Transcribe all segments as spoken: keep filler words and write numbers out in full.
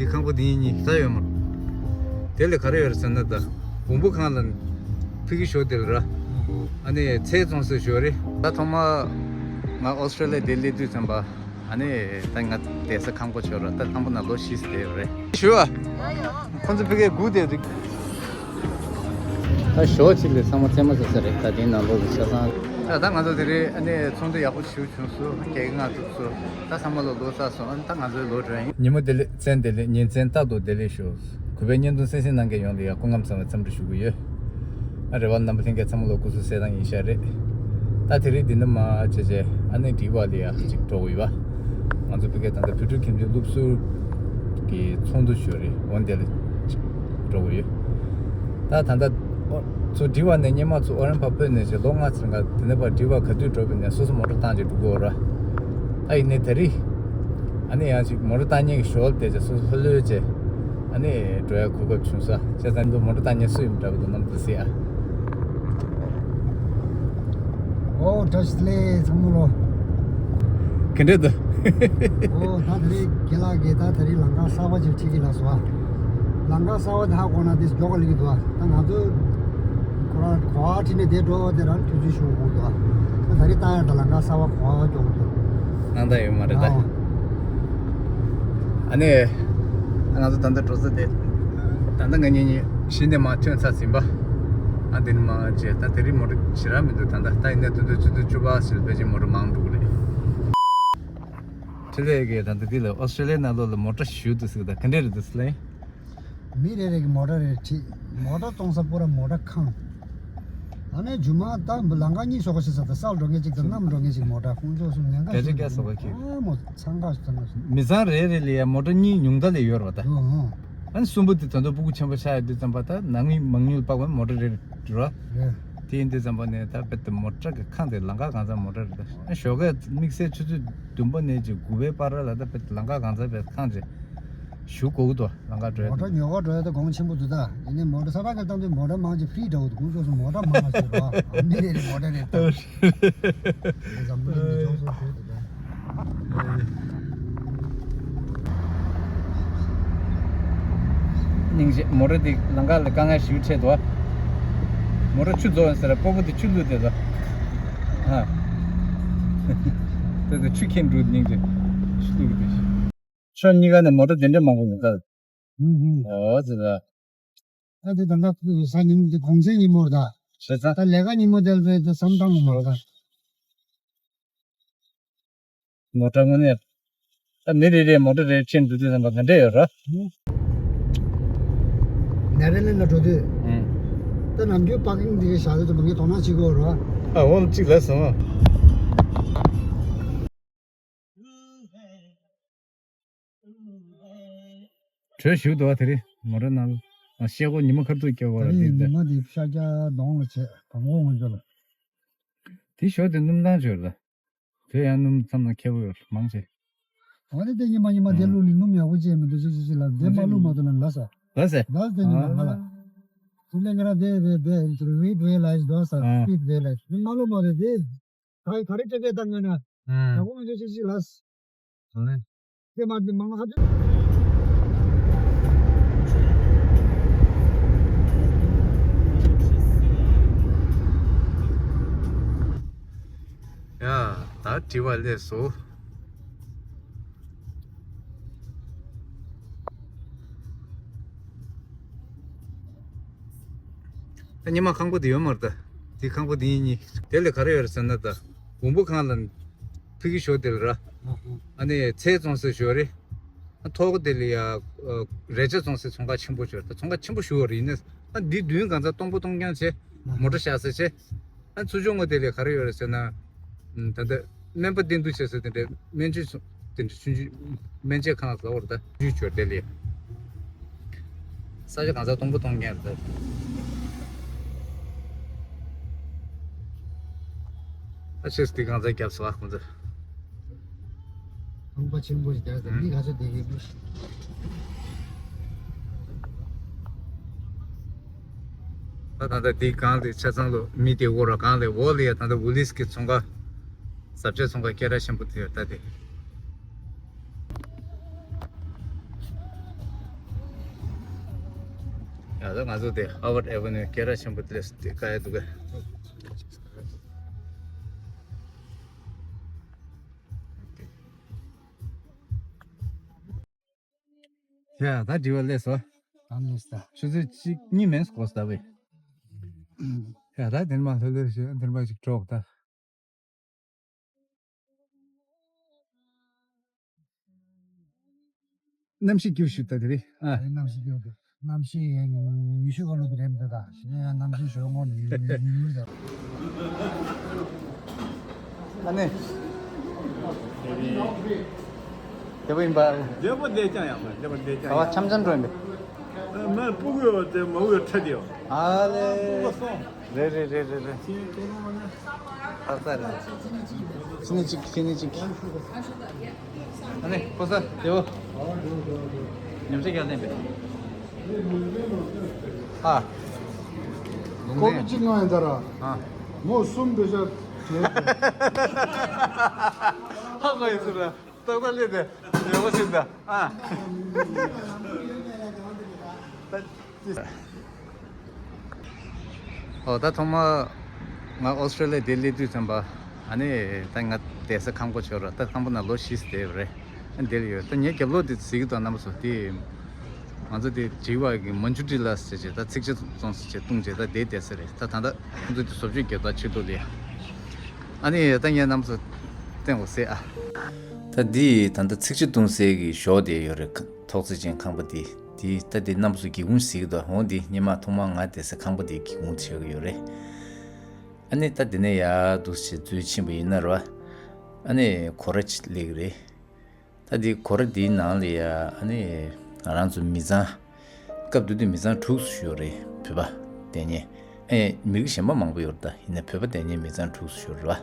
འདི་ཁང་པ་འདི་གཉིས་ས་ཡོད་མ་རེད། དེ་ལས་ག་རེ་ཡོད་རེད་ཟེར་ན། ད་འོམ་བུ་ཁང་ལ་ཕ་གི་ཞོ་དེ་ལ་ར། ཨ་ནི་ཚལ་བཙོང་སའི་ཞོ་རེད། ད་ཐོག་མ་ང་ཨོ་སི་ཀྲེ་ལི་ཡ་དེ་སླེབས་དུས་ཙམ་པ། ཨ་ནི་ད་ང་བསྡད་ས་ཁང་པ་ཞོ་ར། ད་ཁང་པ་ནང་ལོ་བཞི་ཙམ་བསྡད་ཡོད་རེད། ཞུ་བ། ཁོང་ཚོ་ཕ་གིར་སྒུག་བསྡད་འདུག་ད་ཞོ་ཅིག་ལས་ཚང་མ་བཙས་མ་ཚར་ས་རེད། ད་དེའི་ནང་ལོགས་ལ་ཆ་ཚང་། ད་ད་ང་ཚོ་དེ་རིང་ཨ་ནི་ཚོགས་འདུ་ཡག་པོ་ཞིག་བྱུང་སོང་། སྐད་ངག་ཐུག་སོང་། ད་ཚང་མ་ལོ་ལོ་ཚར་སོང་། ཨ་ནི་ད་ང་ཚོའི་ལོ་གྲོན་ཡིན། ཉིན་མོ་བདེ་ལེགས། མཚན་བདེ་ལེགས། ཉིན་མཚན་རྟག་ཏུ་བདེ་ལེགས་ཞུ། གུས་པས་བརྙན་ཐུང་གསན་གཟིགས་གནང་མཁན་ཡོངས་ལ་ཡང་སྐུ་ཁམས་བཟང་བའི་འཚམས་འདྲི་ཞུ་གི་ཡོད། ཨ་རེ་བ་རྣམ་པ་ལྷན་རྒྱས་ཚང་མ་ལོ་སྐུ་གཟུགས་གསལ་ཐང་ཡིན་ཤག་རེད། ད་དེ་རིང་འདི་འདྲ་མ་བྱས་བྱས་ཨ་ནི་དྲི་བ་ལ་ཡ་ཅིག་འགྲོ་གི་ཡོད་པ། ང་ཚོ་ཕ་གིར་ད་ལྟ་བོད་ཕྲུག་ཁྱིམ་སྡེ་སློབ་ཟུར་གྱི་ཚོགས་འདུ་ཞུ་རེད། འོ་འདི་ལ་ཅིག་འགྲོ་གི་ཡོད། ད་ད་ལྟ་ཨོ་ཚུར་དྲི་བ་ནས་སྙེ་མ་ཚུར་ཨོ་རན་པ་སྤོས་ནས་ཅིག་ལོ་ལྔ་ཙམ་ག་དེ་ནས་ཕར་དྲི་བ་ག་དུས་འགྲོ་བའི་ནས་སོ་སོ་མོ་ཊ་བཏང་ཅིག་འགྲོ་གི་ཡོད་ར། ད་ཡིན་ནའི་དེ་རིང་ཨ་ནི་ཡང་ཅིག་མོ་ཊ་བཏང་མཁན་གྱི་ཞོར་དེ་ཅིག་སོ་སོ་ལྷོད་ལྷོད་བྱས་ཨ་ནི་འགྲོ་ཡ་གོ་སྐབས་བྱུང་ས། བྱས་ཙང་འདི་མོ་ཊ་བཏང་མཁན་སུ་ཡིན་འདྲ་བོ་འདུག་ནམ་དུ་སྲིད་ཨ། ཨོ་བཀྲ་ཤིས་བདེ་ལེགས་ཚང་མ་ལོ། ག་འདྲ་འདུག་ཨོ་ད་དེ་རིང་རྒན་ལགས་ཀྱིས་ད་དེ་རིང་ལམ་ཁ་གསར་པ་ཅིག་ཁྲིད་ཀྱི་ལགས་སོ། ལམ་ཁ་གསར་པ་དེ་ཧ་གོ་ན་དེ་མགྱོགས་པ་སླེབས་ཀྱི་འདུག་ད་ང་ཚོ་ཁོ་རང་གོ་བ་ཁྲིད་ནས་དེ་འགྲོ་བ་དེ་རང་དུས་ཚོད་ཞུ་དགོས་འདུག་ད་དེ་རིང་ད་ཡང་ད་ལམ་ཁ་གསར་པ་གོ་བ་མགྱོགས་འདུག་སྣང་དག་ཡོད་མ་རེད་ད། ཨ་ནི། ང་ཚོ་ད་ལྟ་འགྲོ་ས་དེ། ད་ལྟ་ང་གཉིས་གཉིས་གཞི་ནས་མར་ཐོན་ཚར་ཟིན་པ། ཨ་འདི་ནས་མར་བྱས། ད་དེ་རིང་མོ་ཊ་ཞེ་དྲག་མི་འདུག་ད་ལྟ་ད་ཡིན་ནའི་དུས་ཚོད་ཆུ་ཚོད་བཅུ་པ་ཟིན་པའི་རྗེས་མོ་ཊ་མང་འགྲོ་གི་རེད། འཕྲིན་ལས་ཀྱིས་ད་ལྟ་འདི་ལ་ཨོ་སི་ཀྲེ་ལི་ཡའི་ནང་ལོགས་ལ་མོ་ཊ་ཞུ་འདུག་ཟེར། ད་ག་འདྲས་རེད་འདུག་ཟེར་ལེ། མི་རེ་རེ་གི་མོ་ཊ་རེ་ཁྲིད། མོ་ཊ་གཏོང་ས་པུ་ར་མོ་ཊ་ཁང་། ཨ་ནི་རྒྱུ་མ་ད་ལམ་ཁ་གཉིས་བཟོ་ག་ཞིག་ཟེར། ད་སར་འགྲོ་མཁན་ཅིག་དང་གནམ་འགྲོ་མཁན་ཅིག་མོ་ཊ་ཁོང་ཚོ་གསུམ་ཉེན་ཁ་ཞིག་འདུག་ཨ་མོ་འཚང་ཁ་ཞིག་འཚང་ཁ་ཞིག་མི་ཚང་རེ་རེ་ལ་ཡ་མོ་ཊ་གཉིས་ཉུང་མཐའ་ལ་ཡོད་རེད་པ་ད། ཨ་ནི་གསུམ་པོ་དེ་ད་དུང་སྤུ་གུ་ཆེན་པོ་ཆགས་ཡོད་དུས་ཙམ་པ་ད་ནང་མི་མང་ཉུང་ལ་དཔག་པའི་མོ་ཊ་རེ་རེད་པ། དེ་ཡིན་དུས་ཙམ་པ་ནས་ད་དཔེ་དེ་མོ་ཊ་གི་ཁང་དེ་ལམ་ཁ་གང་ཚང་མོ་ཊ་རེད་ད། ཨ་ཞོགས་ཀས་དམིགས་བསལ་ཆུ་ཚོད་བདུན་པ་ནས་ཅིག་དགུ་པའི་བར་ལ་ད་དཔེ་ལམ་ཁ་གང་ཚང་དཔེ་ཁང་ཅིག་ཞུ་དགོས་ཀྱི་འདུག་ལམ་ཁ་འགྲོ་ཡ་མོ་ཊ་དང་། ཉོ་ག་འགྲོ་ཡ་ད་གོང་ཆེན་པོ་འདུག་ད། ཡིན་ནའི་མོ་ཊ་ས་ཁྲ་ག་བཏང་དུས་མོ་ཊ་མང་ཆེ་ཕི་རི་འདྲ་བོ་འདུག་ཁོང་ཚོ་མོ་ཊ་མང་བ་ཞིག་རེད་པ། མི་རེ་རེ་མོ་ཊ་རེད་ད། འཛམ་བུ་གླིང་མི་ཆུང་སོང་ཞུ་འདུག་ད། སྙིང་རྗེ། མོ་ཊ་འདི་ལམ་ཁ་ལ་དཀའ་ངལ་ཞེ་པོ་འཕྲད་འདུག་མོ་ཊ་ཆུ་རྫོགས་ཡོང་ས་རེད། སྤོ་བོ་དེ་ཆུ་བླུགས་བསྡད་འདུག་ཨ། དེ་དེ་ཆུ་ཁྱེར་འགྲོ། སྙིང་རྗེ། ཆུ་བླུགས་བསྡད། ཕྱོགས་གཉིས་ཀ་ནས་མོ་ཊ་དེ་འདྲ་མང་པོ་མི་འདུག་ཧུམ་ཧུམ། ཨོ་ཙི་ལ། ད་དེ་ད་ལྟ་གཟའ་ཉིན་དེ་གུང་སེང་ཉིན་མོ་རེད་ད། བྱས་ཙང་། ད་ལས་ཀ་ཉིན་མོ་དེ་ལ་དེ་བསམ་སྟངས་མ་རེད་ད། མོ་ཊ་དངོས་གནས། ད་མི་རེ་རེས་མོ་ཊ་རེ་ཁྱེར་འདུག་དུས་ཙམ་པ་ག་འདྲས་ཡོད་ར། ནེ་དར་ལེན་ལ་འགྲོ་དུས། ཨང་། ད་ནམ་རྒྱུན་པར་ཀིང་འདི་གའི་བཞག་དུས་ཙམ་པ་ངས་དོ་སྣང་བྱེད་ཀྱི་ཡོད་ར། ཨ་འོ་གཅིག་ལ་སོང་། དྲོད་ཞིག་འདུག་བ། དེ་རིང་མོ་ཊ་ནང་ལ། ཤེལ་སྒོ་ཉི་མ་ཁ་ཐུག་བཀྱག་པ་ར། དེ་ཉི་མ་འདི་ཤར་རྒྱག་གདོང་ལ་བྱས་དང་པོ་ངོ་ཚ་ལ། དེ་ཞོར་དེ་སྣུམ་ཐང་ཅིག་ཡོད་ར། དེ་ཡང་སྣུམ་མཚམས་ནང་ཁེ་པོ་ཡོད་མང་ཆེ། འོ་དེ་དེ་ཉི་མ་ཉི་མ་དེ་བླུགས་ནས་སྣུམ་ཡག་པོ་བྱས་མི་འདུག་ཅི་ཅི་ཅི་ལ། དེ་མ་བླུགས་མ་ཐུབ་ན་ལ་ས། ལ་ས། ལ་དེ་ཉི་མ་ང་ལ། དེ་ལས་ང་ར་དེ་དེ་དེ་རིད་རེ་ལའིས་དོ་ས། ཨ། སྤིད་རེ་ལའིས། དེ་མ་བླུགས་མ་རེད་དེ། ད་ག་རེ་སྤྲད་གས་ད་ངས་ན། ཨ། ཡག་པོ་མི་འདུག་ཅི་ཅི་ལ་ས། ཨ་ནི། དེ་མ་དེ་མང་ཧ་ཅང་། ཡ། ད་དྲི་བ་སླེབས་སོང་། ད་ཉི་མ་ཁང་པ་དེ་ཡོད་མ་རེད་ད། དེ་ཁང་པ་དེ་གཉིས། དེ་ལས་ག་རེ་ཡོད་རེད་ཟེར་ན་ད། འོམ་བུ་ཁང་ལ་ཕ་གི་ཞོ་དེ་ལ་ར། ཨ་ནི་ཚལ་བཙོང་སའི་ཞོ་རེད། ཐོག་དེ་ལ་ཡ། རས་ཆ་བཙོང་སའི་ཚོང་ཁང་ཆེན་པོ་ཞོ་རེད། ད་ཚོང་ཁང་ཆེན་པོ་ཞོ་རེད། ཡིན་ནའི་ཨ་འདི་མདུན་གང་ཚ་སྟོང་པོ་སྟོང་རྐྱང་བྱས། མོ་ཊ་བཞག་ས་བྱས། ཨ་ཚུར་ཕྱོགས་ངོས་དེ་ལ་ག་རེ་ཡོད་རེད་ཟེར་ན། ད་ལྟ་སྨན་པ་བསྟེན་གཏུག་བྱེད་ས་དེ་འདྲའི་སྨན་བཅོས་སོ། དེ་འདྲ་ཆུང་ཆུང་སྨན་བཅོས་ཁང་ཟེར་བ་རེད་ད། ཆུང་ཆུང་ཆོས་དེ་ལས། ས་ཆ་གང་ས་སྟོང་པོ་སྟོང་རྐྱང་རེད་ད། ཨ་ཆེས་དེ་གང་ས་རྒྱབ་སོ་ཨ་ཁོང་ཚོ། ཁང་པ་ཆེན་པོ་ཞིག་རྒྱག་ས་མི་ག་ཚོད་བསྡད་ཀྱི་མི་ཤེས། ད་ད་ལྟ་འདི་སྒང་ལ་ཆ་ཚང་ལོ་མི་དེ་འོ་ར་སྒང་ལ་འོག་ལ་ཡ་ད་ལྟ་ཝུ་ལིས་ཀྱི་ཚོང་ཁང་། ཟབ་ཆས་ཚོང་ཁང་སྐད་གྲགས་ཆེན་པོ་དེ་ཡོད་ད་དེ། ཡ་ད་ང་ཚོ་དེ་ཧ་ཝར་ཌི་ཨེ་ཝེ་ནིའུ་སྐད་གྲགས་ཆེན་པོ་དེ་ལ་དེ་བཀག་ཡ་འདུག་གས། ཡ་ད་དྲི་བ་སླེབས་སོང་། ད་སླེབས་ད། ཆུ་ཚོད་གཅིག་གཉིས་མིན་འགོར་སོང་ད་བས། ཡ་ད་དེ་ནས་མར་ལྷོད་ལྷོད་བྱས། དེ་ནས་མར་ཅིག་འགྲོ་ད། གནམ་གཤིས་སྐྱིད་པོ་ཞིག་འདུག་ད་དེ་རིང་། ཨ། གནམ་གཤིས་སྐྱིད་པོ་འདུག་གནམ་གཤིས་ཡང་ཉི་ཤུ་ཀ་ལོ་དེ་རེད་འདུག་ད་གཞན་ཡང་གནམ་གཤིས་ཞོགས་ངོ་ཉི་ཉི་ཉི་ཉི་འདུག་ཨ་ནི། བདེ་པོ་ཡིན་པ། བདེ་པོ་བསྡད་ཀྱང་ཡག་པ། བདེ་པོ་བསྡད་ཀྱང་ཡག་པ། ཨ་བ་འཆམ་འཆམ་འགྲོ་ཡིན་པས། མ་སྤུ་གུ་ཡོད་དེ་མ་འོས་ཁྲ་དེ་ཡོད། ཨ་ལེ། སྤུ་གུ་སོང་། རེད་རེད་རེད་རེད་རེད། ཨ་ས་རེད། ཕྱི་ནས་གཅིག་ཕྱི་ནས་གཅིག་ཨ་ནི་ཕོ་གསར་བདེ་པོ། ཉམས་ཆག་རྒྱག་ལེན་པས། ཨ། ལུང་ཀོ་བི་ལྡན་གཅིག་ང་ཡིན་ད་ར། ཨ། མོ་གསུམ་བེ་ཤ་བྱས། ཧ་གོ་ཡིན་ཟེར་ར། ཏག་ཏག་སླེབས་ཏེ་ཡོད་པ་ཟིན་ད། ཨ། ཨོ་ད་ཐོག་མ་ང་ཨོ་སི་ཊྲེ་ལི་ཡ་དེ་སླེབས་དུས་ཙམ་པ། ཨ་ནི་ད་ང་བསྡད་ས་ཁང་པ་ཆོག་ར། ད་ཁང་པ་ནང་ལོ་བཞི་བསྡད་ཡོད་རེད། ཨ་འདིར་ཡོད། ད་ངའི་རྒྱབ་ལོགས་དེ་གཟིགས་དང་རྣམ་པ་ཚོ། དེ་ང་ཚོ་དེ་བྲིས་པ་གི་མོན་ཇུ་ཊི་ལ་ཟེར་བྱས། ད་ཚིག་ཇ་བཙོང་ཟེར་བྱས་བཏུང་བྱས་ད་དེ་བསྡད་ས་རེད། ད་ད་ལྟ་ཁོང་ཚོ་དེ་བཟོ་བཅོས་རྒྱབ་ད་ཕྱིར་ལོག་ལ་ཡ། ཨ་ནི་ད་ངས་རྣམ་པ་ཚོ་བསྟན་དགོས་ཟེར་ཨ། ད་འདི་ད་ལྟ་ཚིག་ཇ་བཏུང་སའི་གི་གཞོགས་དེ་ཡོད་རེད། ཐོག་བརྩེགས་ཅན་ཁང་པ་དེ། དེ་ད་དེ་རྣམ་པ་ཚོ་སྒེའུ་ཁུང་གཟིགས་དང་། འོང་དེ་སྔོན་མ་ཐོག་མར་ང་བསྡད་ས་ཁང་པ་དེ་སྒེའུ་ཁུང་ཆགས་ཀྱི་ཡོད་རེད། ཨ་ནི་ད་དེ་ནས་ཡར་འདུག་སེ་འཛུལ་ཕྱིན་པ་ཡིན་ན་ར། ཨ་ནི་སྒོ་ར་གཅིག་སླེབས་ཀྱི་རེད། ད་དེ་སྒོ་ར་དེའི་ནང་ལ་ཡ་ཨ་ནི་ང་རང་ཚོ་མི་ཚང་། སྐབས་དེ་དུས་མི་ཚང་དྲུག་ཙམ་ཡོད་རེད། བོད་པ་བསྡད་མཁན། ཨེ་མི་རིགས་གཞན་པ་མང་པོ་ཡོད་རེད། ད་ཡིན་ན་བོད་པ་བསྡད་མཁན་མི་ཚང་དྲུག་ཙམ་ཡོད་རེད་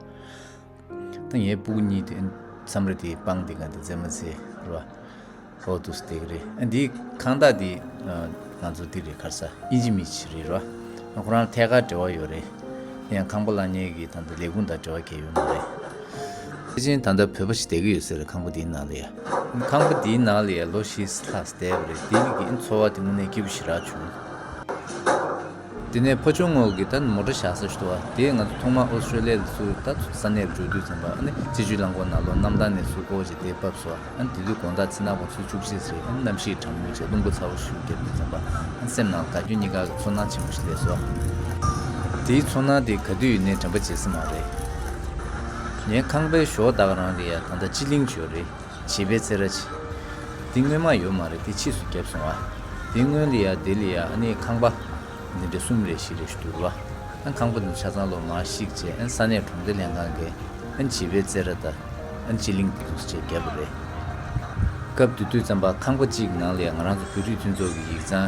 པ། ད་ངའི་སྤུ་གུ་གཉིས་དེ་མཚམས་རེ་དེ་སྤང་དེ་ག་དེ་འཛེམ་མ་འཛེམ་རེད་པ། ཨོ་འདུག་སེ་བསྡད་ཀྱི་རེད། ཨ་འདིའི་ཁང་བདག་དེ་ང་ཚོ་འདི་རེད། ག་རེ་ཟ། དབྱིན་ཇི་མི་ཞིག་རེད་ར། ཨ་ཁོ་རང་ཐད་ཀར་འབྲེལ་བ་ཡོད་རེད། ཡང་ཁང་པ་གླ་ཉེ་གི་ད་ལྟ་ལས་ཁུངས་དང་འབྲེལ་བ་གང་ཡང་ཡོད་མ་རེད། དེ་བཞིན་ད་ལྟ་བོད་པ་ཞིག་བསྡད་ཀྱི་ཡོད་ས་རེད། ཁང་པ་འདིའི་ནང་ལ་ཡ། ཁང་པ་འདིའི་ནང་ལ་ཡ་ལོ་བཞི་ལྷག་བསྡད་པ་རེད། འདི་གི་འཚོ་བ་དེ་དངོས་གནས་སྐྱིད་པོ་ཞེ་དྲག་བྱུང་། དེ་ནས་ཕ་ཆུང་ངོ་གི་ད་མོ་ཊ་བཞག་ས་ཞིག་འདུག་པ། དེ་ང་ཚོ་ཐོག་མར་ཨོ་སི་ཀྲོ་ལི་ཡ་ལ་ཚུར་ད་ས་གནས་ལ་འགྲོ་དུས་ཙམ་པ། ཨ་ནི་སྤྱི་སྤྱོད་རླངས་འཁོར་ནང་ལོགས་གནམ་ཐང་ནས་ཚུར་སྐོར་བྱས་དེ་བབས་སོང་། ཨ་ནི་དེ་དུས་དགོང་དག་ཚེ་ནག་པ་ཚོད་བཅུ་གཅིག་ཟིན། ཨ་ནི་གནམ་གཤིས་གྲང་མོ་བྱས། རླུང་བུ་ཚ་པོ་ཞིག་བརྒྱབ་དུས་ཙམ་པ། ཨ་ནི་སེམས་ནང་དགའ་སྐྱོ་གཉིས་ཀ་གི་ཚོར་སྣང་ཆེན་པོ་ཞིག་སླེབས་སོང་། དེའི་ཚོར་སྣང་དེ་ག་དུས་ཡིན་ནའི་དྲན་པ་བརྗེད་ས་མ་རེད། ངའི་ཁང་པའི་གཞོགས་ད་ག་རང་ལ་ཡ་ད་ལྟ་སྤྱི་གླིང་ཅིག་ཡོད་རེད། བྱིས་པའི་རྩེད་ར་ཅིག། འདི་སྔོན་མ་ཡོད་མ་རེད། འདི་ཕྱིས་སུ་བརྒྱབ་སོང་བ། འདི་སྔོན་ལ་ཡ་འདི་ལ་ཡ་ཨ་ནི་ཁང་པ་འདི་འདྲ་གསུམ་རེ་བཞི་རེ་ཞིག་འདུག་ར། ཨ་ཁང་པ་འདི་ཆ་ཚང་ལོ་མར་བཤིག་བྱས། ཨ་ས་གནས་གྲོང་སྡེ་ལྷན་ཁང་གིས་ཨ་བྱིས་པའི་རྩེད་ར་དང་ཨ་སྤྱི་གླིང་འདི་འདུག་སེ་བྱས་བརྒྱབ་པ་རེད། སྐབས་དེ་དུས་ཙམ་པ་ཁང་པ་གཅིག་ནང་ལ་ཡ་ང་རང་ཚོ་བོད་རིགས་མཐུན་ཚོགས་ཀྱི་ཡིག་ཚང་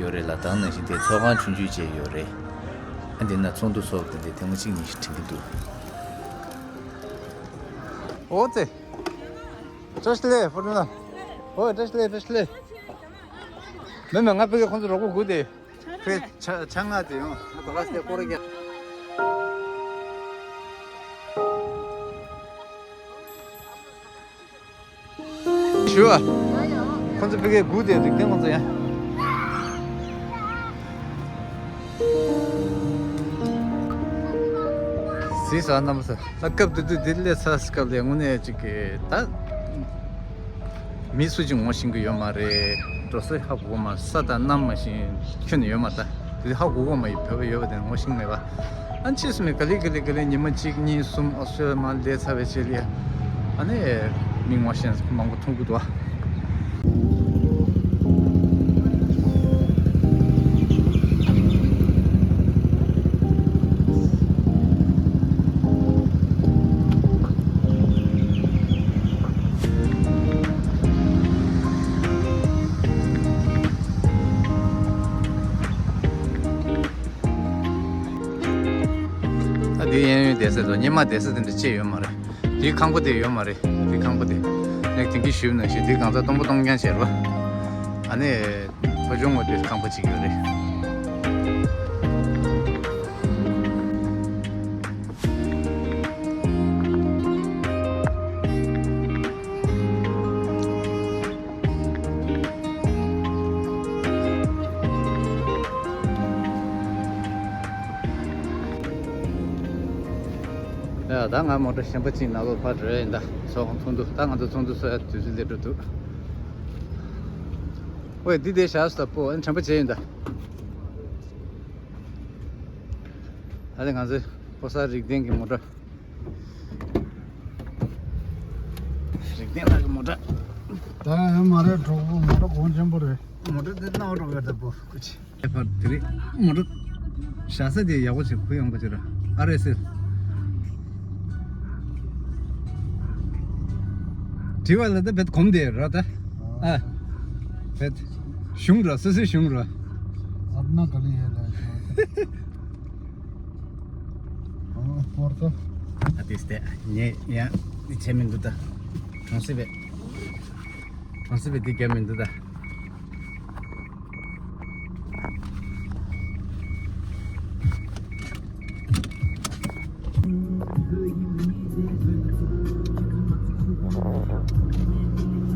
ཡོད་རེད་ལ། ད་ག་ནང་བཞིན་དེ་ཚོགས་ཁང་ཆུང་ཆུང་བཅས་ཡོད་རེད། ཨ་འདི་ན་ཚོགས་འདུ་ཚོགས་པ་དེ་འདྲའི་ཐེངས་མ་གཅིག་གཉིས་ཤིག་དྲན་གྱི་འདུག་ཨོ་ཙེ། བཀྲ་ཤིས་བདེ་ལེགས་ཕུ་ནུ་ལགས། ཨོ་བཀྲ་ཤིས་བདེ་ལེགས། བཀྲ་ཤིས་བདེ་ལེགས། མེད་མེད། ང་ཕ་གིར་ཁོང་ཚོ་རོགས་པ་སྒུག་བསྡད་ཡོད། ཕ་གིར་ཇ་ཇ་མངགས་བསྡད་ཡོད། ང་ད་ག་སེ་སྐོར་ར་རྒྱག་ཞུ་བ། ཁོང་ཚོ་ཕ་གིར་སྒུག་བསྡད་འདུག་དེ་ཁོང་ཚོ་ཡང་། གཟིགས་ས་རྣམ་པ་ཚོ། ད་སྐབས་དེ་དུས་འདི་སླེབས་ཚར་སྐབས་ལ་དངོས་གནས་ཅིག་གི་ད་མི་སུ་ཅིག་ངོ་ཤེས་ཀྱི་ཡོད་མ་རེད། འགྲོ་ས་ཧ་གོ་གི་མ་རེད། ས་དང་གནམ་མ་ཤེས་ཁྱོན་ནས་ཡོད་མ་རེད། ད་དེ་དུས་ཧ་གོ་གི་མ་ཡིན། བོད་པ་ཡོད་པ་དེ་ངོ་ཤེས་མེད་པ། ཨ་ཕྱིས་སུ་མི་ག་ལེ་ག་ལེ་ག་ལེ་ཉི་མ་གཅིག་གཉིས་གསུམ་ཨོ་སི་ཀྲོ་ལི་ཡ་མར་སླེབས་ཚར་བའི་རྗེས་ལ་ཡ། ཨ་ནི་མི་ངོ་ཤེས་མང་པོ་མཐོང་གི་འདུག་ཨ། ད་འདི་གཡས་གཡོན་བསྡད་ས་དང་སྔོན་མ་བསྡད་ས་དེ་འདྲ་ཅིག་ཡོད་མ་རེད། འདི་ཁང་པ་དེ་ཡོད་མ་རེད། འདི་ཁང་པ་དེ་ངས་དེང་གི་ཞུས་པ་ནང་བཞིན་འདི་གང་ཚ་སྟོང་པ་སྟོང་རྐྱང་བྱས་རེད་པ། ཨ་ནི་ཕ་ཆུང་ངོ་དེ་ཁང་པ་ཅིག་ཡོད་རེད། ད་ང་མོ་ཊ་གཞན་པ་གཅིག་ནང་ལོགས་ཕར་འགྲོ་ཡ་ཡིན། ད་ཚོགས་ཁང་ཚོགས་འདུ། ད་ང་ཚོ་ཚོགས་འདུ་ཚོགས་ཡ་དུས་ཚོད་སླེབས་འགྲོ་འདུག། ཝེ་འདི་དེ་བཞག་སོང་། ད་པོ་ཨ་ནི་དྲན་པ་བྱས་ཡིན་ད། ད་ལས་ང་ཚོའི་ཕོ་གསར་རིག་ལྡན་གྱི་མོ་ཊ། རིག་ལྡན་ལགས་ཀྱི་མོ་ཊ། ད་ཡང་མ་རེད། གྲོགས་པོ་མོ་ཊ་གོང་ཆེན་པོ་རེད། མོ་ཊ་དེ་ནང་འགྲོ་གི་ད་པོ་ཀུ་ཅི། ཨེ་ཕར་དེ་རིང་མོ་ཊ་བཞག་ས་དེ་ཡག་པོ་བྱེད། གུ་ཡངས་པོ་བྱེད་ར། ཨར་ཨེས་ཨེལ། དྲི་བ་ལ་ད་བེད་གོམ་དེ་ར་ད། ཨ། བེད་གཞུང་ར། སོ་སོའི་གཞུང་ར། ཨ་ན་ག་ལི་ཧེ་ལ་ཤོ། ཨ་པོར་ཏོ། ཨ་ཏིས་ཏེ་ཉེ་ཡ་ནི་ཆེ་མིན་འདུག་ད། གྲོང་གསེབ་བེད། གྲོང་གསེབ་པའི་འདི་རྒྱབ་མི་འདུག་ད།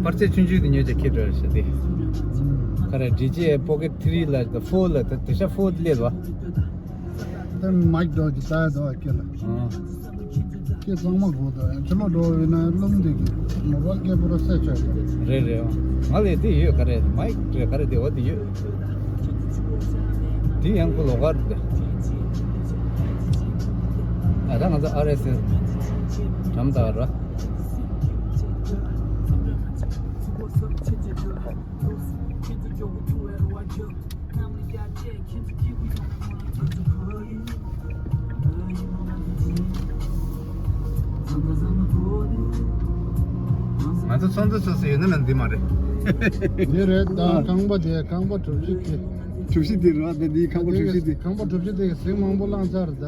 པར་ཆས་ཆུང་ཆུང་དེ་ཉོས་ཀྱི་ཁྱེར་འགྲོ་ཡ་ཤ་དེ། ཁ་ར་ཌི་ཇེ་པོ་ཀེ་ཊི་ཐི་རི་ལ་ད་ཕོར་ལ་ད་དེ་ཤ་ཕོར་དེ་ལས་ལ། དེ་མ་གི་འགྲོ་གི་ད་ཡ་འགྲོ་བ་ཁྱེར་ལ། ཨང་། ཁྱེད་ཚང་མ་གོ་ད་ཡང་ཕྱི་ལོགས་འགྲོ་བས་ན་རླུང་འདི་གི་ནོར་བ་སྐད་པོ་ར་སད་ཆོག་ཡ། རེད་རེད། ང་ལས་དེ་ཡོད་ག་རེ། མའིག་རེད་ག་རེ་དེ་འོ་དེ་ཡོད། དེ་ཡང་ཁོ་ལོག་གར་འདུག་ད། ཨ་ད་ང་ཚོ་ཨར་ཨེས་ཨེལ་འགྲམ་ད་ར། ང་ཚོ་ཚོགས་འདུ་ཚོགས་སུ་ཡོད་ན་མེད་འདི་མ་རེད། འདི་རེད་ད། ཁང་པ་དེ་ཁང་པ་གྲུ་བཞི་དེ། གྲུ་བཞི་དེ་རེད་བ། ད་འདི་ཁང་པ་གྲུ་བཞི་དེ། ཁང་པ་གྲུ་བཞི་དེ་གི་ཟིང་མང་པོ་བླངས་ཚར་ད།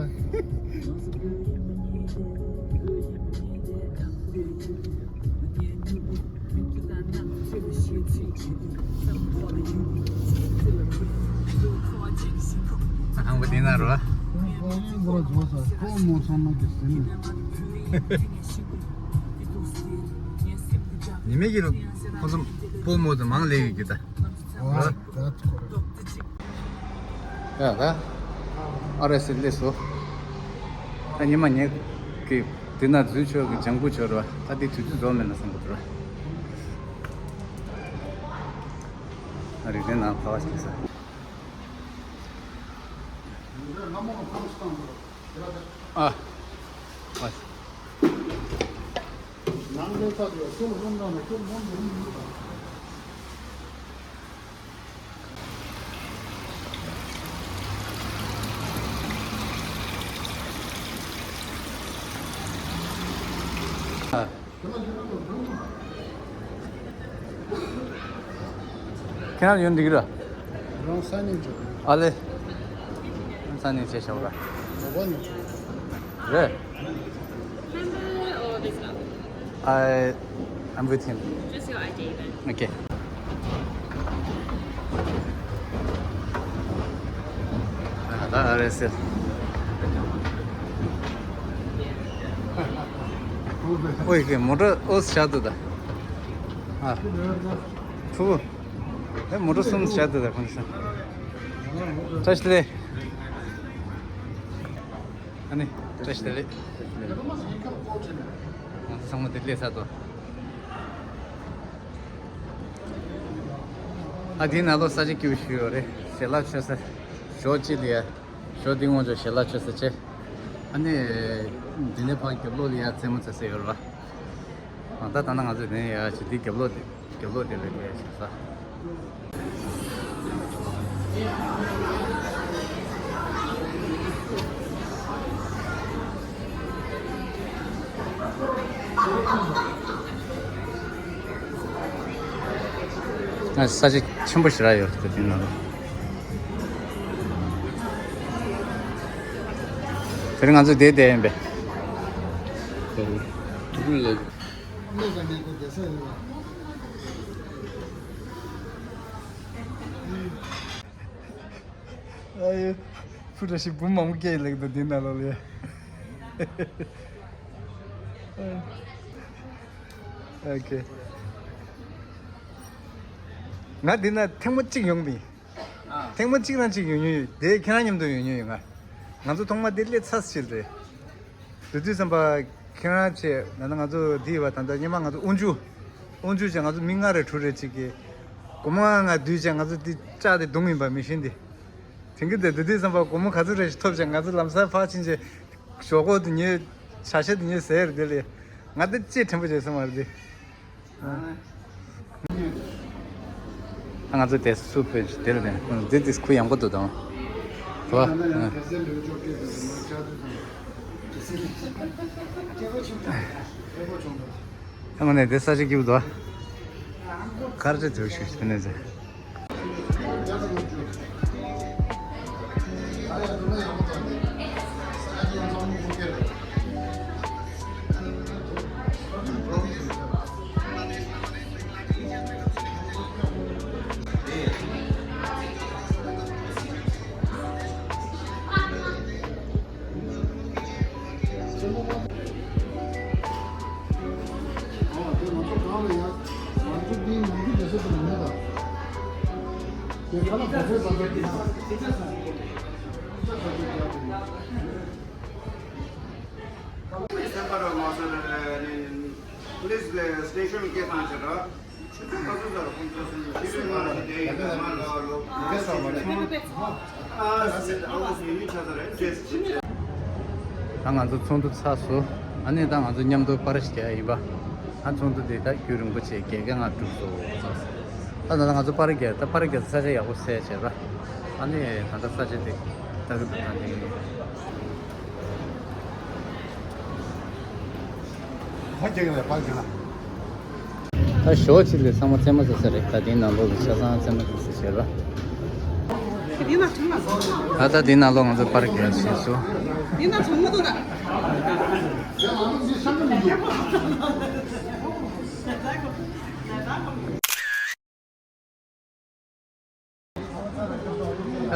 ཁང་པ་དེ་ན་རོ། ཉི་མ་གི་ཁོ་ཚོ་སྤོ་མོ་དུ་མང་ལས་ཡོད་ཀྱི་ད། ཡ་ད། ཨ་རེ་སི་ལས་སོ། ད་ཉི་མ་ཉེ་གི་དེ་ན་འཛུལ་ཆོག་གི་ལྗང་བུ་ཆོག་ར། ད་དེ་དུས་ཚོད་རྫོགས་མེད་ན་བསམ་གི་འདུག་ར། ཨ་རི་དེ་ན་ཁ་བ་ཞིག་ས། ཨ། ཨ། ཁྱེད་རང་ཡོད་འགྲིག་ར། རང་ས་ནས་འཇོག་ཨ་ལེ། ས་ནས་བྱས་ཤོག་ར། རེད། Member or visitor? I, I'm with him. Just your I D then. Okay. ཨ་ད་ཨ་རེ་སེ། ཨོ་ཡེ་མོ་ཊ་ཨོ་ཤ་དུ་ད། ཨ། ཕུ་བོ། ཨེ་མོ་ཊ་གསུམ་ཤ་དུ་ད་ཁོང་ས། བཀྲ་ཤིས་བདེ་ལེགས། ཨ་ནི་བཀྲ་ཤིས་བདེ་ལེགས། ང་ཚོ་ཚང་མ་བདེ་ལེགས་ས་དོ། ཨ་དེའི་ནང་ལོགས་ས་ཆ་སྐྱིད་པོ་ཞིག་ཡོད་རེད། ཞལ་ལག་མཆོད་ས། ཞོགས་གཅིག་ལ་ཡ། ཞོགས་འདི་སྔོན་ཆོག་ཞལ་ལག་མཆོད་ས་བྱས། ཨ་ནི། འདི་ནས་ཕར་རྒྱབ་ལོགས་ལ་ཡ་རྩེད་མོ་རྩེ་ས་ཡོད་རེད་བ། ད་ལྟ་ན་ང་ཚོ་དེ་ནས་ཡར་བྱས་དེ་རྒྱབ་ལོགས་དེ་རྒྱབ་ལོགས་དེ་ལ་ཡར་བྱས་ས། ང་ས་ཆ་ཆེན་པོ་ཞེ་དྲག་ཡོད་རེད་དེ་ནང་ལ། དེ་རིང་ང་ཚོ་བསྡད་བསྡད་ཡིན་པས། དེ་རིང་དུ་ལ། ཨ་ཡེ། ཕུ་ར་ཤི་བུ་མང་པོ་སྐྱེས་ལེགས་འདུག་འདི་ནང་ལོགས་ལ། ཨོ་ཁེ། ང་འདི་ན་ཐེངས་མ་གཅིག་ཡོང་མིན། ཨ། ཐེངས་མ་གཅིག་དང་གཅིག་ཡོང་མྱོང་ཡོད་དེ་ཁྱེད་རང་མཉམ་དུ་ཡོང་མྱོང་ཡོད་ང་། ང་ཚོ་ཐོག་མ་འདི་སླེབས་ཚར་ཕྱིན་རེད། དེ་དུས་ཙམ་པ་ཁྱེད་རང་ཆེ་ན་ན་ང་ཚོ་འདི་ཡོད་པ་ད་ལྟ་སྔོན་མ་ང་ཚོ་དབུ་འཇུག་དབུ་འཇུག་བྱས་ང་ཚོ་མི་ལྔ་རེ་དྲུག་རེ་ཅིག་གིས་སྒོར་མོ་ལྔ་ལྔ་བསྡུས་བྱས་ང་ཚོ་འདི་ལྕགས་དེ་བརྡུངས་ཡིན་པ་མི་ཤེས་འདི། དེང་གི་དེ་དེ་དུས་ཙམ་པ་སྒོར་མོ་ག་ཚོད་རེ་ཞིག་ཐོབ་བྱས་ང་ཚོ་ལམ་སང་ཕར་ཕྱིན་བྱས་ཞོགས་ཀོ་དེ་ཉོས་ཇ་ཤ་དེ་ཉོས་ཟས་རེད་དེ་ལས་ང་དེ་ལྕེ་དྲན་པོ་བྱས་སོང་བ་རེད་དེ། ང་ཚོ་དེ་སུ་བོད་དེ་ལ་ནས་འདི་འདི་ཁུ་ཡངས་པོ་འདུག་དང་། རོ། ཨ་ང་ནས་དེ་ས་ཆ་སྐྱིད་པོ་འདུག་གར་ཅི་དེ་ཞུ་དེ་ནས་ཟེར། སེམས་པ་རོ་མ་སོ་རེ་རེ་ནི་པུ་ལིས་ལ་སི་ཊེ་ཤོན་སྐད་བཏང་ཆེ་རོ། ད་ང་ཚོ་ཚོགས་འདུ་ཚར་སོང་། ཨ་ནི་ད་ང་ཚོ་མཉམ་དུ་པར་རྒྱག་ཡིན་པ། ད་ཚོགས་འདུ་དེ་ད་རྒྱུན་རིང་པོ་བྱས་བརྒྱད་བརྒྱ་ལྔ་བཅུ་སོང་། ད་ད་ང་ཚོ་པར་རྒྱག་ད་པར་རྒྱག་ས་ཆ་ཡག་པོ་གསལ་བྱས་ར། ཨ་ནི་ད་ལྟ་ས་ཆ་དེ་ལྟ་གི་འདུག་ད་དེ་ཡིན། ཕ་རྒྱག་ཡོང་བའི་ཕ་རྒྱག་ན། ད་ཞོ་ཅིག་ལས་ཚང་མ་རྩེད་མོ་རྩེ་ས་རེད། ད་དེའི་ནང་ལོགས་ལ་ཆ་ཚང་རྩེད་མོ་རྩེ་ས་བྱས་ར། དེ་ན་ཚང་མ་ད་ད་དེའི་ནང་ལོགས་ང་ཚོ་པར་རྒྱག་བྱས་སོང་། དེ་ན་ཚང་མ་དུ་ད།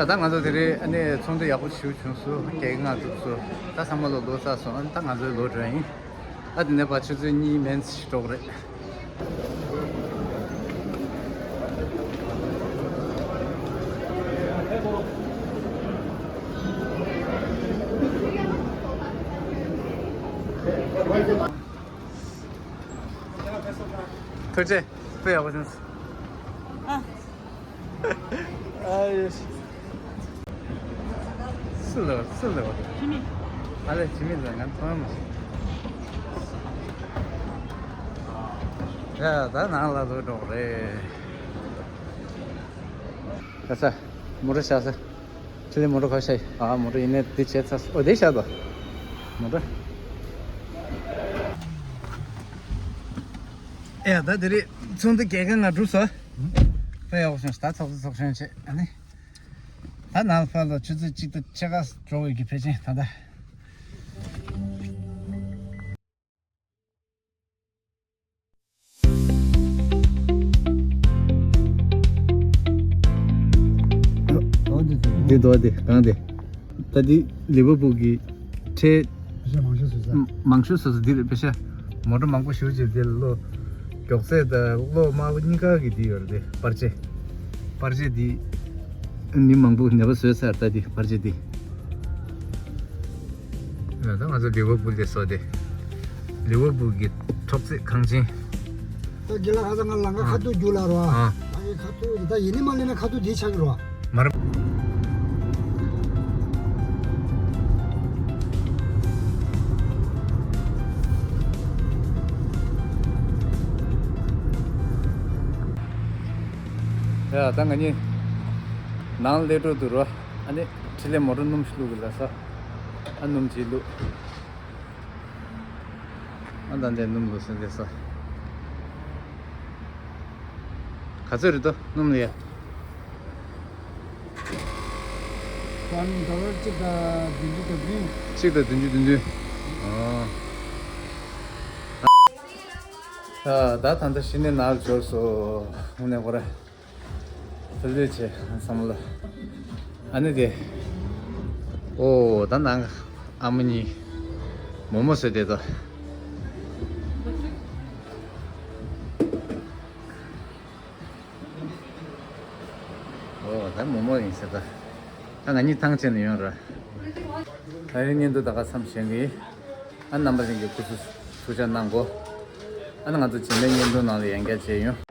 ད་ང་ཚོ་དེ་རིང་ཨ་ནི་ཚོགས་འདུ་ཡག་པོ་ཞིག་བྱུང་སོང་། བརྒྱད་བརྒྱ་ལྔ་བཅུ་སོང་། ད་ཚང་མ་ལོ་ལོ་ཙཱ་སོང་། ཨ་ནི་ད་ང་ཚོའི་ལོ་འགྲོ་ཡིན། ཨ་དེ་ནས་ཕར་ཆུ་ཚོད་གཉིས་མན་ཙམ་ཞིག་འགྲོ་གི་རེད། ཐུགས་རྗེ་ཆེ། དཔེ་ཡག་པོ་བྱུང་སོང་། ཨ། ཨ་ཡོ། སུ་ལ་སུ་ལ་བ། ཨ་ལས་ཇི་མི་ལ་ང་མཐོང་མ་སོང་། ཡ་ད་ནང་ལ་ལོག་འགྲོ་རེད། ད་ས་མོ་ར་ཤ་ས། ཁྱེད་ནི་མོ་ཊ་ག་ཤ་ཡི། ཨ་མོ་ཊ་ཡིན་ནས་འདི་བྱས་ཚར་སོང་། ཨོ་དེ་ཤ་དོ། མོ་ཊ། ཨེ་ཡ་ད་དེ་རིང་ཚོགས་འདུ་བརྒྱད་བརྒྱ་ང་དྲུག་སོང་། དཔེ་ཡག་པོ་བྱུང་། ད་ཚོགས་འདུ་ཚོགས་ཤོག་བྱས། ཨ་ནི་ད་ནང་ཕར་ལ་ཆུ་ཚོད་གཅིག་དང་ཕྱེད་ཀ་འགྲོ་འོས་ཀྱི་ཕལ་ཆེར་ད་ལྟ། འདི་དོ་དེ་གང་དེ། ད་འདི་ལི་ཝར་པུལ་གྱི་ཁྲལ་མང་ཤོས་བཟོས་ས། མང་ཤོས་བཟོས་ས་འདི་རེད་པེ་ཤ། མོ་ཊ་མང་པོ་ཞེ་པོ་ཅིག་འདི་ལ་གློག་མགྱོགས་ཚད་དང་གློག་དམར་པོ་གཉིས་ཀ་གི་འདི་ཡོད་རེད་དེ། པར་ཆས། པར་ཆས་འདི་མི་མང་པོ་ནད་པ་བཟོས་ཚར། ད་འདི་པར་ཆས་འདི། ད་ང་ཚོ་ལི་ཝར་པུལ་དེ་བཟོ་དེ། ལི་ཝར་པུལ་གྱི་ཐོག་བརྩེགས་ཁང་ཆེན། ད་རྒན་ལགས་ཁ་སང་ང་ལམ་ཁ་ཁ་ཐུག་རྒྱུགས་ལ་རོ། ཨ། ཨ་ཡི་ཁ་ཐུག་ད་ཡིན་ནི་མ་ལེན་ན་ཁ་ཐུག་དེ་ཆགས་ཀྱི་རོ། མར། ཡ་ད་ང་གཉིས་ནང་སླེབས་འགྲོ་འདུག་རོ། ཨ་ནི་འཕྲིན་ལས་མོ་ཊ་སྣུམ་ཞིག་བླུགས་གི་ལ་ས། ཨ་སྣུམ་ཅིག་བླུགས། ཨ་ད་འདི་སྣུམ་བླུགས་ཟིན་བསྡད་ས། ག་ཚོད་རེད་དོ་སྣུམ་ལ་ཡ། ཝན་ཌོ་ལར་གཅིག་དང་བདུན་ཅུ་དོན་བདུན། གཅིག་དང་བདུན་ཅུ་དོན་བདུན། ཨོ། ད་ད་ད་ད་གཞི་ནས་ནར་འབྱོར་སོང་། དངོས་གནས་ཁོ་ར། ལྷོད་ལྷོད་བྱས་བསམ་བློ། ཨ་ནི་དེ། ཨོ་ད་ནང་ཨ་མ་གཉིས་མོག་མོག་བཟོས་བསྡད་དོ། ཨོ་ད་མོག་མོག་ཡིན་ཟེར་ད། ད་ང་གཉིས་ཐང་ཆད་ནས་ཡོང་ར། ད་རིང་བརྙན་ཐུང་ད་ག་མཚམས་བཞག་གི། ཨ་རྣམ་པ་ལྷན་རྒྱས་སྐུ་གཟུགས་ཐུགས་ཅག་གནང་གོ། ཨ་ནི་ང་ཚོ་རྗེས་མའི་བརྙན་ཐུང་ནང་ལ་ཡང་བསྐྱར་མཇལ་ཡོང་།